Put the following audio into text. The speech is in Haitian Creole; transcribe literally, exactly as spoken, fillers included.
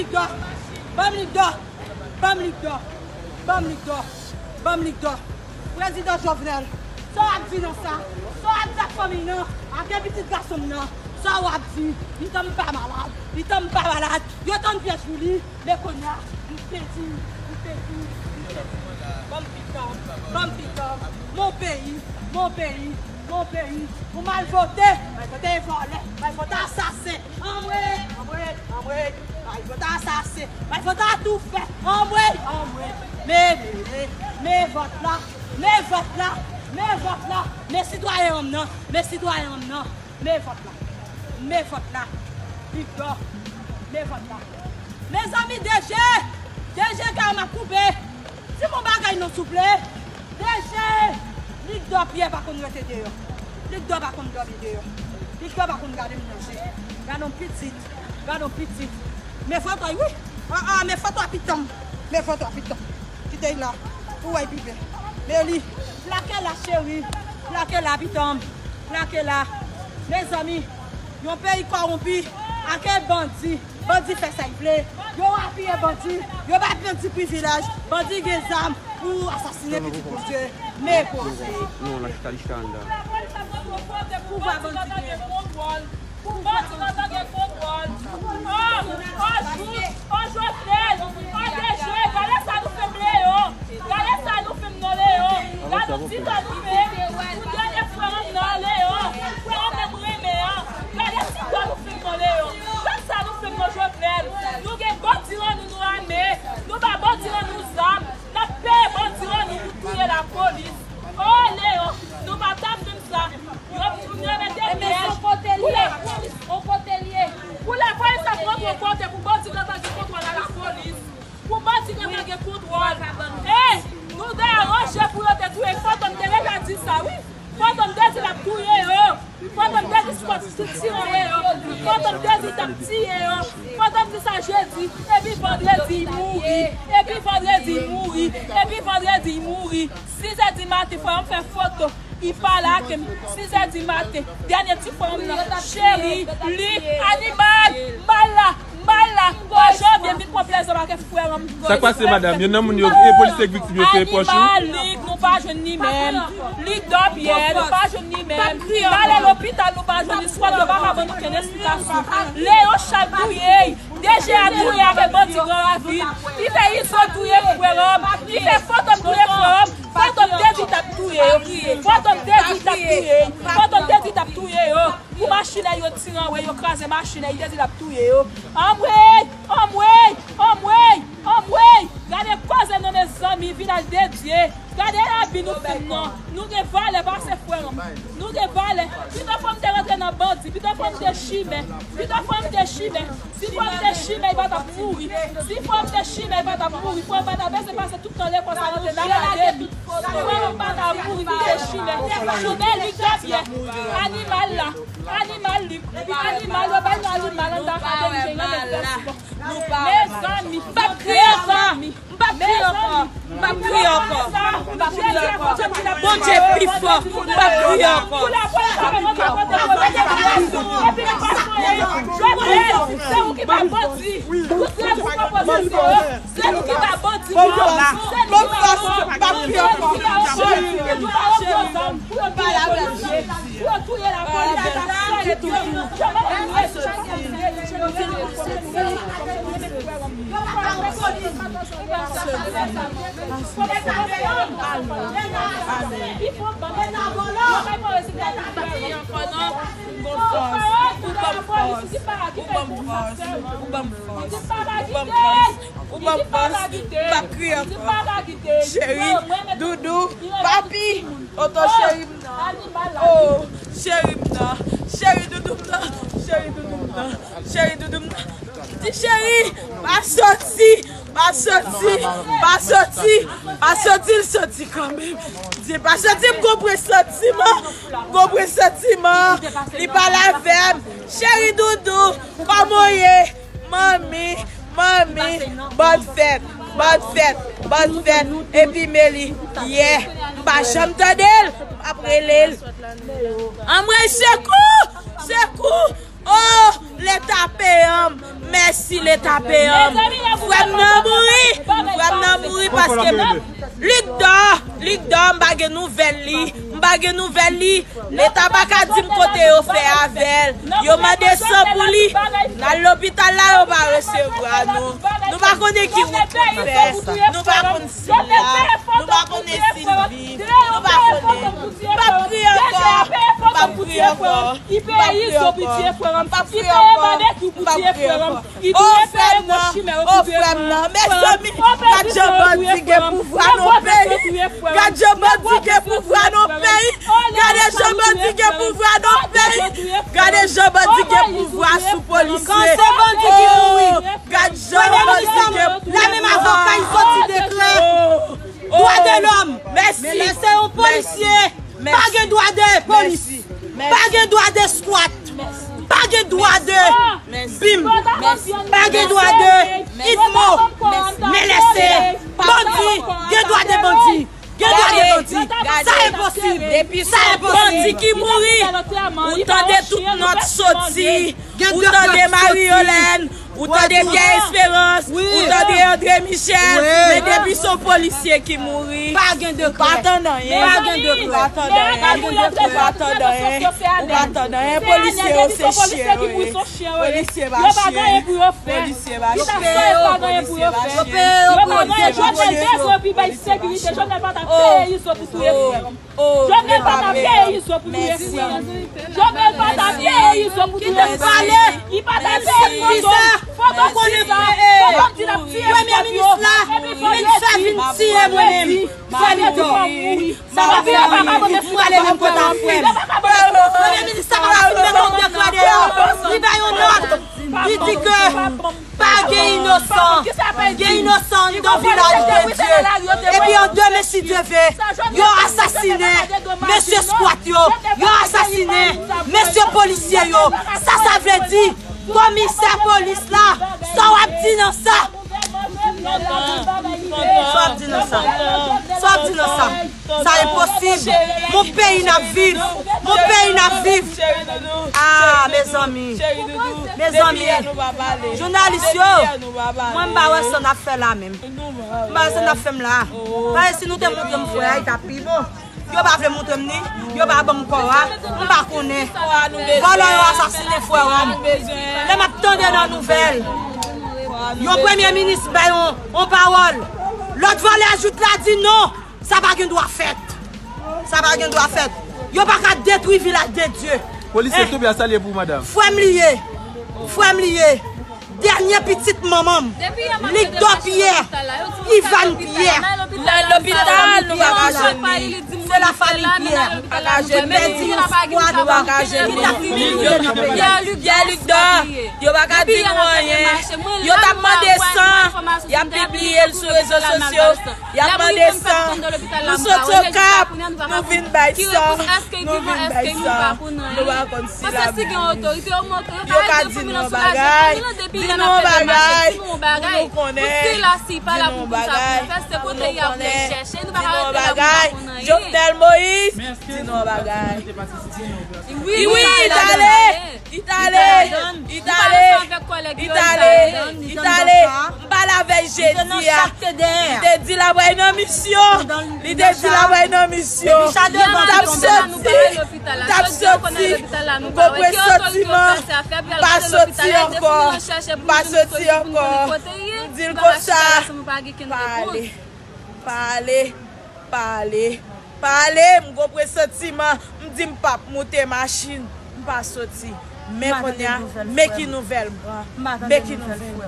Lik dò, ban m lik dò, ban m lik dò, ban m lik dò, ban m lik dò. Prezidan Jovenel, sa w ap di nan sa? Sa w ap di ak fanmiy nan, ak pitit gason m nan? Sa w ap di? Li tann m pa malad, li tann m pa malad. Yo tann pyès pou li, men kounye a, m pèdi, m pèdi, m pèdi. Ban m pikan, ban m pikan. Mon peyi, mon peyi, mon peyi. Ou mal vote, mal vote vòlè, mal vote asasen. Anmwey, anmwey, anmwey. Malfòt asasen, malfòt atoufè. Anmwey, anmwey. Men, men, men, men vòt la, men vòt la, men vòt la. Men sitwayen an m nan, men sitwayen an m nan. Men vòt la, men vòt la. Lik dò, men vòt la. Mezanmi, DG, DG, kè m ap koupe. Di m yon bagay non, souple. DG! Lik dò, Pyè pa konn rete deyò. Lik dò pa konn dòmi deyò. Lik dò pa konn gade moun nan je. Gade yon pitit. Gade yon pitit. Men foto, wi. Ah, ah, men foto a pitan m. Men foto a pitan m. Kite l la. Ou wè l pi byen. Men li. Plake la, cheri. Plake la, pitan m. Plake la. Mezanmi, yon peyi kòwonpi. Ake bandi. Bandi fè sa y vle. Yo apiye bandi. Yo bay bandi privilèj. Bandi gen zam pou asasinen pitit Bondye. Men Bondye. Non, la chita, li chita anndan. Pouvwa bandi gen. Pou bandi nan gen kontwòl. An, an Jou, an Jovenel, an DG, gade sa nou fè m Leon. Gade sa nou fè m non Leon. Gade yon ti tan nou fè m. Pou dènye frè m nan Leon. Frè m menm renmen an. Gade ti tan nou fè m non Leon. Gade sa nou fè m non Jovenel. Nou gen bandi nan nou, nou ame. Nou ba bandi nan nou zam. N ap peye bandi nan nou pou touye lapolis. O Leon, nou pa ta fè m sa. Yo, yo mete pyèj. Pou lapolis, on kote l ye. Pou lapolis ap rantre yon kote pou bandi nan pa gen kontwòl a lapolis. Pou bandi nan pa gen kontwòl. Ey, nou dèyè ranje pou yo te touye. Fantom te deja di sa, wi. Fantom te di l ap touye yo. Fantom te di Scott te tire yo. Fantom te di t ap tiye yo. Fantom di sa jedi. Epi vandredi, l mouri. Epi vandredi, l mouri. Epi vandredi, l mouri. Sizè di maten, frè m fè foto. Li pale ak m. Sizè di maten. Dènye ti frè m nan. Cheri, li, animal, mal la, mal la. Bon, Janvye vin pran plèzi avèk frè m. Sa k pase, madanm? Youn nan moun yo, e polisye k viktim yo, se pwòch ou? Animal, li, nou pa jwenn li menm. Li dòmi, nou pa jwenn li menm. L ale lopital, nou pa jwenn li. Swa yo pa ka ban nou kenn esplikasyon. Leon Charles touye. DG a touye avèk bandi Gran Ravin. Li fè Izo touye frè m. Li fè Fantom touye frè m. Fantom te di t ap touye yo. Fantom te di t ap touye yo. Fantom te di t ap touye yo. Pou machin yo tire anwe, yo kraze machin, li te di l ap touye yo. Anmwey! Anmwey! Anmwey! Anmwey! Gade koze non mezanmi, vin al dedye. Gade abi nou fè m nan. Nou gen valè pase frè m. Nou gen valè. Pito frè m te rantre nan bandi. Pito frè m te chimè. Pito frè m te chimè. Si frè m te chimè, li pa t ap mouri. Si frè m te chimè, li pa t ap mouri. Frè m pa t ap bezwen pase tout tan lekòl sa nan te nan gade. Frè m pa t ap mouri, li te chimè. Chimè li te byen. Animal la. Animal li. Animal, yo bay nou animal anndan akademi, gen yon nèg fè sipò. Mezanmi, m p ap kriye ankò. M p ap kriye ankò. M p ap kriye ankò. M p ap kriye ankò. Bondye pi fò. M p ap kriye ankò. Se ou ki ba bandi. Se nou ki ba bandi. Bon fòs. M p ap kriye ankò. Cheri, cheri. Pou yo touye lapolis, pou yo touye lapolis, sa k fèt yo. Ou ban m fòs, ou ban m fòs, ou ban m fòs, ou ban m fòs, ou ban m fòs, m p ap kriye ankò. Cheri, doudou, papi, tonton cheri m nan. Oh, cheri m nan, cheri doudou m nan, cheri doudou m nan, cheri doudou m nan. Ti cheri, pa soti, pa soti, pa soti, pa soti, l soti kanmenm. Di pa soti, m gon presantiman, m gon presantiman. Li pale avè m. Cheri doudou, kòman w ye? Manmi, manmi, bòn fèt, bòn fèt, bòn fèt. Epi Meli, yè, m pa janm tande l, m ap rele l. Anmwey, sekou, sekou. Oh, Leta peye m. Mèsi, Leta peye m. Frè m nan mouri. Frè m nan mouri paske Lik Dò, Lik Dò, m pa gen nouvèl li. M pa gen nouvèl li. Leta pa ka di m kote yo fè avè l. Yo mande san pou li. N al lopital la, yo pa resevwa nou. Nou pa konnen ki wout nou fè. Nou pa konn si l la. Nou pa konnen si l viv. Nou pa konnen. M p ap kriye ankò. M p ap kriye ankò. M p ap kriye ankò. M p ap kriye ankò. M p ap kriye ankò. Oh, frè m nan, oh, frè m nan. Mezanmi, gad jan bandi gen pouvwa nan peyi. Gad jan bandi gen pouvwa nan peyi. Gade jan bandi gen pouvwa nan peyi. Gade jan bandi gen pouvwa sou polisye. Kan se bandi ki mouri. Oh, gad jan bandi gen pouvwa. Lamenm avoka, li soti deklare. Oh, dwa de lòm. Mèsi. Men lè se yon polisye. Pa gen dwa de polis. Pa gen dwa de skwat. Pa gen dwa de bim. Pa gen dwa de itmo. Men lè se bandi, gen dwa de bandi. Gen dwa de bandi. Sa enposib. Depi se yon bandi ki mouri, ou tande tout nòt soti. Ou tande Marie Yolène. Ou tande Pierre Espérance, ou tande André Michel, men depi se yon polisye ki mouri, ou pa tann anyen. Ou pa tann anyen. Ou pa tann anyen. Polisye yo se chyen yo ye. Polisye pa chyen. Polisye pa chyen. Polisye pa chyen. Yo peye yo pou yo fè. Yo peye yo pou yo fè. Jovnèl bezwen pi bay sekirite. Jovnèl pa ta peye Izo pou touye frè m. Jovnèl pa ta peye Izo pou touye frè m. Jovnèl pa ta peye Izo pou touye frè m. Li pa ta peye Izo. Fòk ou konnen sa. Fòk ou di l ap tiye frè m yo. Epi fò yo di, fò yo di, fò yo di fò mouri. Sa pa fè, pa pa pote fou ale menm kote a frè m. Premye minis sa pa fin mete yon dekrè deyò. Li bay yon nòt. Li di ke pa gen inosan. Gen inosan anndan vilaj de Dye. Epi an demen, si Dye ve, yo asasinen mesye skwat yo. Yo asasinen mesye polisye yo. Sa sa vle di, komisè polis la, sa w ap di nan sa? Sa w ap di nan sa? Sa w ap di nan sa? Sa enposib. Mon peyi n ap viv. Mon peyi n ap viv. Ah, mezanmi. Mezanmi. Jounalis yo, mwen m pa wè sa n ap fè la menm. M pa wè sa n ap fè m la. Paske si nou te montre m frè a, li t ap pi bon. Yo pa vle montre m ni, yo pa ban m kò a, m pa konnen. Vòlò yo asasinen frè a. Lè m ap tande nan nouvèl, yon premye minis bay yon, yon pawòl. Lòt vòlè a jouk la di non. Sa pa gen dwa fèt. Sa pa gen dwa fèt. Yo pa ka detwi vilaj de Dye. Polisye tonbe a, sa l ye pou madanm? Frè m li ye. Frè m li ye. Dènye pitit manman m. Lik Dò Pyè. Ivan Pyè. L al lopital, nou pa ka jwenn li. Se lafanmi Pyè. Pa ka jwenn li. Nou pa ka jwenn li. Pyè Lik Dò. Yo pa ka di nou anyen. Yo t ap mande san. Y ap pibliye l sou rezo sosyo. Y ap mande san. Nou soti Okap, nou vin bay san. Nou vin bay san. Nou pa konn si l ap viv. Yo ka di nou yon bagay. Di nou yon bagay. Pou nou konnen. Di nou yon bagay. Pou nou konnen. Di nou yon bagay. Jovenel Moïse, di nou yon bagay. Wi, wi, li t ale. Li t ale, li t ale, li t ale, li t ale. M pale avè l jedi a. Li te di l ap al nan misyon. Li te di l ap al nan misyon. M t ap soti, m t ap soti. M gon presantiman. M pa soti ankò. M pa soti ankò. M di l konsa. Pa ale. Pa ale. Pa ale. Pa ale, m gon presantiman, m di m p ap moute machin, m pa soti. Men kounye a, men ki nouvèl m pran, men ki nouvèl.